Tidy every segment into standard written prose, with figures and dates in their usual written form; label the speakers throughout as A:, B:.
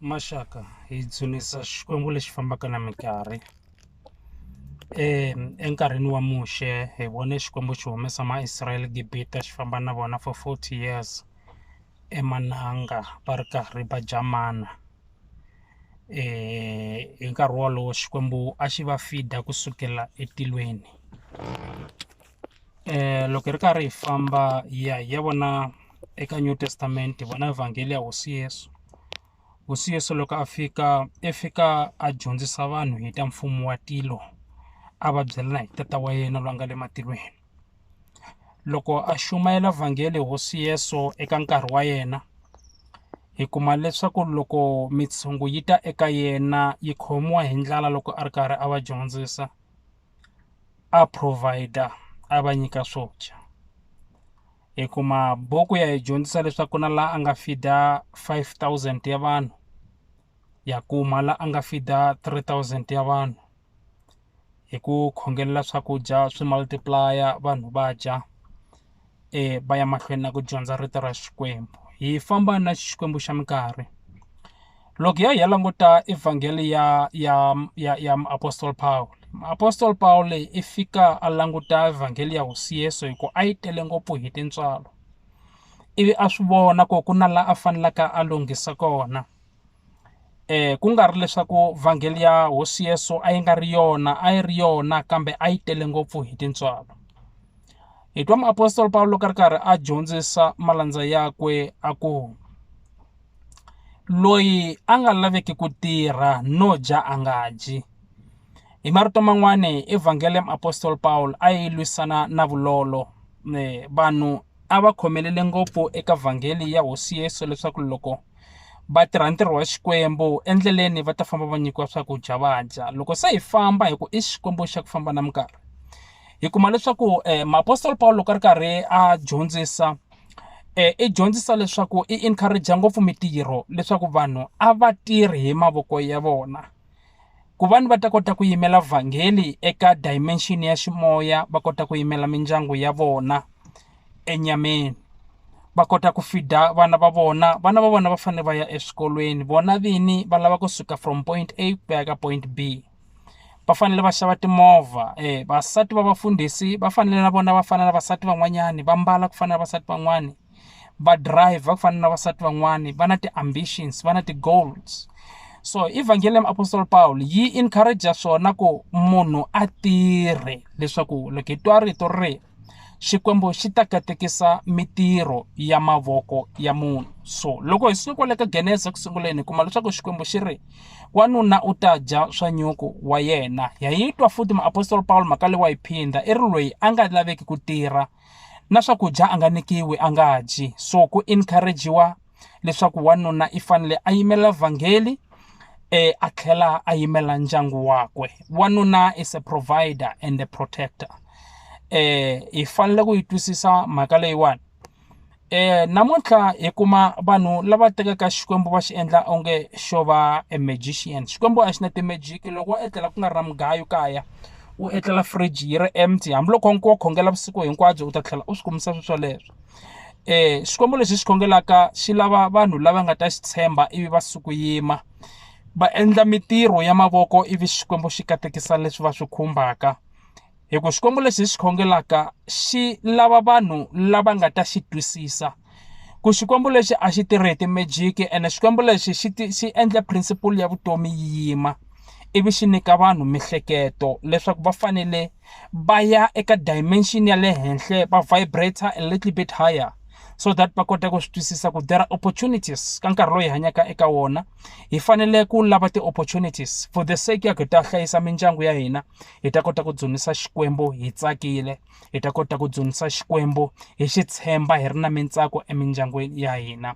A: Maxaka hi dzunisa Xikwembu lexi fambaka na minkarhi enkarhini wa Muxe hi vone Xikwembu xi humesa ma-Israel Gibita xi famba na vona for 40 years emananga va ri karhi va dya mana hi nkarhi wolowo Xikwembu a xi va feed kusukela etilweni loko hi ri karhi hi famba hi ya hi ya vona eka New Testament hi vona vhangeli ya hosi Yesu. Hosi Yesu loko a fika i fika a dyondzisa vanhu hi ta mfumo wa tilo a va byela na hi tata wa yena loyi a nga le matilweni loko a xumayela vhangeli hosi Yesu eka nkarhi wa yena hi kuma leswaku loko mitshungu yi ta eka yena yi khomiwa hi ndlala loko a ri karhi a va dyondzisa a provide a va nyika swo dya hi kuma buku ya hi dyondzisa leswaku na laha a nga feed 5000 ya vanhu ya kuma la a nga feed 3000 ya vanhu hi ku khongelela swakudya swi multiply vanhu va dya va ya mahlweni na ku dyondza rito ra Xikwembu hi famba na Xikwembu xa minkarhi loko hi ya hi ya languta evhangeli ya ya ya ya apostle Paul apostle Paul i fika a languta evhangeli ya hosi Yesu hi ku a yi tele ngopfu hi tintswalo ivi a swi vona ku ku na laha a faneleke a lunghisa kona ku nga ri leswaku vhangeli ya hosi Yesu a yi nga ri yona a yi ri yona kambe a yi tele ngopfu hi tintswalo hi twa muapostoli Pawulo loko a ri karhi a dyondzisa malandza yakwe a ku loyi a nga laveki ku tirha no dya a nga dyi hi marito man'wani evhangeli ya muapostoli Pawulo a yi lwisana na vulolo vanhu a va khomelele ngopfu eka vhangeli ya hosi Yesu leswaku loko va tirha ntirho wa Xikwembu endleleni va ta famba va nyikiwa swakudya va dya loko se hi famba hi ku i Xikwembu xa ku famba na minkarhi hi kuma leswaku muapostoli Pawulo loko a ri karhi a dyondzisa i dyondzisa leswaku i encourage ngopfu mitirho leswaku vanhu a va tirhi hi mavoko ya vona ku vanhu va ta kota ku yimela vhangeli eka dimension ya ximoya va kota ku yimela mindyangu ya vona enyameni va kota ku feed vana va vona vana va vona va fanele va ya eswikolweni vona vini va lava kusuka from point A ku ya ka point B va fanele va xava timovha vasati va vafundhisi va fanele na vona va fana na vasati van'wanyani va mbala ku fana na vasati van'wani va driver ku fana na vasati van'wani va na ti-ambitions va na ti-goals so evhangeli ya apostle Paul yi encourage swona ku munhu a tirhe leswaku loko hi twa rito ri Xikwembu xi ta katekisa mitirho ya mavoko ya munhu so loko hi suka kwale ka Genesa ku sunguleni hi kuma leswaku Xikwembu xi ri wanuna u ta dya swa nyuku wa yena ya yi twa futhi muapostoli Paul mhaka leyi wa yi phinda i ri loyi a nga laveki ku tirha na swakudya a nga nyikiwi a nga dyi so ku encourage-iwa leswaku wanuna i fanele a yimela vhangeli a tlhela a yimela ndyangu wakwe wanuna is a provider and a protector hi fanele ku yi twisisa mhaka leyiwani namuntlha hi kuma vanhu lava tekaka Xikwembu va xi endla onge xo va a magician Xikwembu a xi na ti-magic loko wo etlela ku nga ri na mugayo kaya u etlela fridge yi ri empty hambiloko wo khongela vusiku hinkwabyo u ta tlhela u swi kumisa swilo swoleswo Xikwembu lexi xi khongelaka xi lava vanhu lava nga ta xi tshemba ivi va suku yima va endla mitirho ya mavoko ivi Xikwembu xi katekisa leswi va swi khumbaka hi ku Xikwembu lexi hi xi khongelaka xi lava vanhu lava nga ta xi twisisa ku Xikwembu lexi a xi tirhi hi ti-magic ene Xikwembu lexi xi xi endla principle ya vutomi yi yima ivi xi nyika vanhu mihleketo leswaku va fanele va ya eka dimension ya le henhla va vibrate a little bit higher so that va kota ku swi twisisa ku there are opportunities ka nkarhi lowu hi hanyaka eka wona hi fanele ku lava ti-opportunities for the sake ya ku hi ta hlayisa mindyangu ya hina hi ta kota ku dzunisa Xikwembu hi tsakile hi ta kota ku dzunisa Xikwembu hi xi tshemba hi ri na mintsako emindyangwini ya hina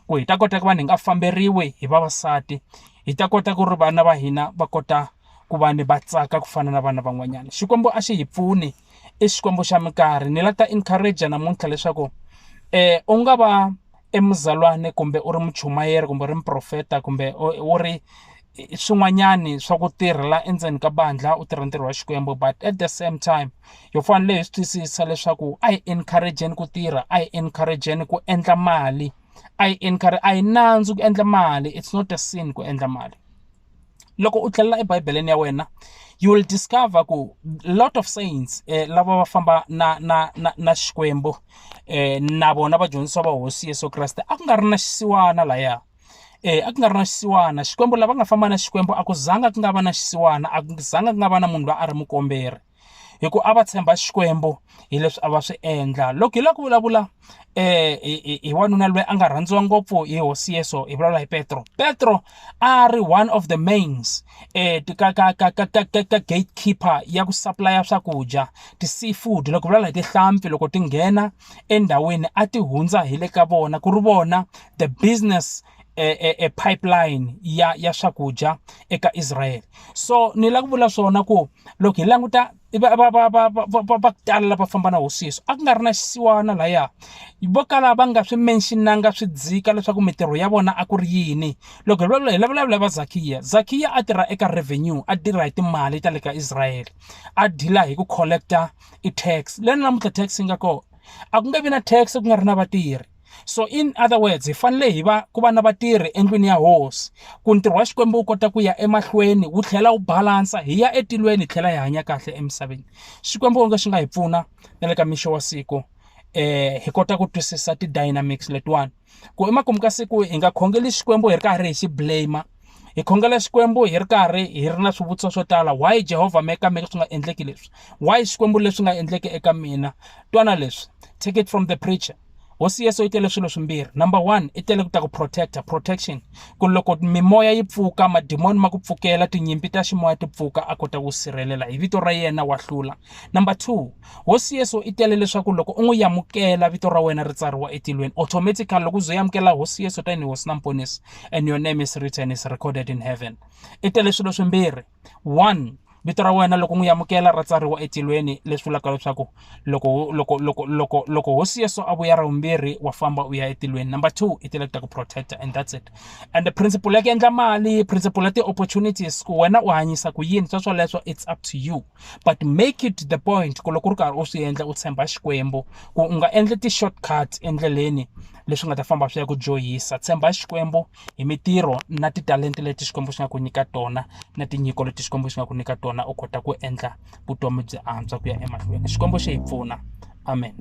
A: ku hi ta kota ku va hi nga famberiwi hi vavasati hi ta kota ku ri vana va hina va kota ku va ni va tsaka ku fana na vana van'wanyana Xikwembu a xi hi pfuni i Xikwembu xa minkarhi ni la ta encourage namuntlha leswaku u nga va emuzalwane kumbe u ri muchumayeri kumbe u ri muprofeta kumbe u ri swin'wanyani swa ku tirhela endzeni ka bandla u tirha ntirho wa Xikwembu but at the same time hi fanele hi swi twisisa leswaku a hi encourage-eni ku tirha a hi encourage-eni ku endla mali A yi encourage, a yi nandzu ku endla mali, it's not a sin ku endla mali. Loko u tlhelela ebibeleni ya wena you will discover ku lot of saints lava va famba na na na na Xikwembu na vona vadyondzisiwa va hosi Yesu Kreste a ku nga ri na xisiwana laya. A ku nga ri na xisiwana Xikwembu lava nga famba na Xikwembu a ku zanga ku nga va na xisiwana, a ku zanga ku nga va na munhu loyi a ri mukomberi, hi ku a va tshemba Xikwembu hi leswi a va swi endla. Loko hi lava ku vulavula hi wanuna loyi a nga rhandziwa ngopfu hi hosi Yesu, hi vulavula hi Petro. Petro a ri one of the mains ka ka ka ka ka ka ka gatekeeper ya ku supplya swakudya, ti-seafood. Loko vulavula hi tihlampfi, loko ti nghena endhawini a ti hundza hi le ka vona, ku ri vona the business e pipeline ya swakudya eka Israel. So ni lava ku vula swona ku loko hi languta va va va va va va va tala lava famba na hosi Yesu, a ku nga ri na xisiwana laya. Vo kala va nga swi mentionanga swi dzika leswaku mitirho ya vona a ku ri yini. Loko hi vulavula hi vulavula va Zakiya, Zakiya a tirha eka revenue, a tirha hi timali ta le ka Israel, a deal-a hi ku collector i tax. Leni namuntlha tax yi nga kona, a ku nge vi na tax ku nga ri na vatirhi. So in other words, hi fanele hi va ku va na vatirhi endlwini ya hosi ku ntirho wa Xikwembu wu kota ku ya emahlweni, wu tlhela wu balansa, hi ya etilweni hi tlhela hi hanya kahle emisaveni. Xikwembu onge xi nga hi pfuna na le ka mixo wa siku hi kota ku twisisa ti-dynamics letiwani, ku emakumu ka siku hi nga khongeli Xikwembu hi ri karhi hi xi blame, hi khongela Xikwembu hi ri karhi hi ri na swivutiso swo tala. Why Jehovha me ka mina swi nga endleki leswi? Why Xikwembu leswi nga endleki eka mina? Twana leswi, take it from the preacher. Hosi Yesu yi tele swilo swimbirhi. Number 1, i tele ku ta ku protector, protection, ku loko mimoya yi pfuka, madimoni ma ku pfukela, tinyimpi ta ximoya ti pfuka, a kota ku sirhelela hi vito ra yena wa hlula. Number 2, hosi Yesu i tele leswaku loko u n'wi yamukela vito ra wena ri tsariwa etilweni automatically. Loko u zo yamukela hosi Yesu tanihi hosi na muponisi, and your name is written, is recorded in heaven. I tele swilo swimbirhi. 1, vito ra wena loko n'wi yamukela ra tsariwa etilweni, leswi vulaka leswaku loko loko loko loko loko hosi Yesu a vuya ra vumbirhi wa famba u ya etilweni. Number 2, i tele ku ta ku protector, and that's it. And the principle ya ku endla mali, principle ya ti-opportunities, ku wena u hanyisa ku yini, sweswo it's up to you, but make it the point ku loko u ri karhi u swi endla u tshemba Xikwembu, ku u nga endli ti-shortcuts endleleni leswi nga ta famba swi ya ku dyohisa. Tshemba Xikwembu hi mitirho na titalente leti Xikwembu xi nga ku nyika tona na tinyiko leti Xikwembu xi nga ku nyika tona, u kota ku endla vutomi byi antswa ku ya emahlweni. Xikwembu xi hi pfuna. Amen.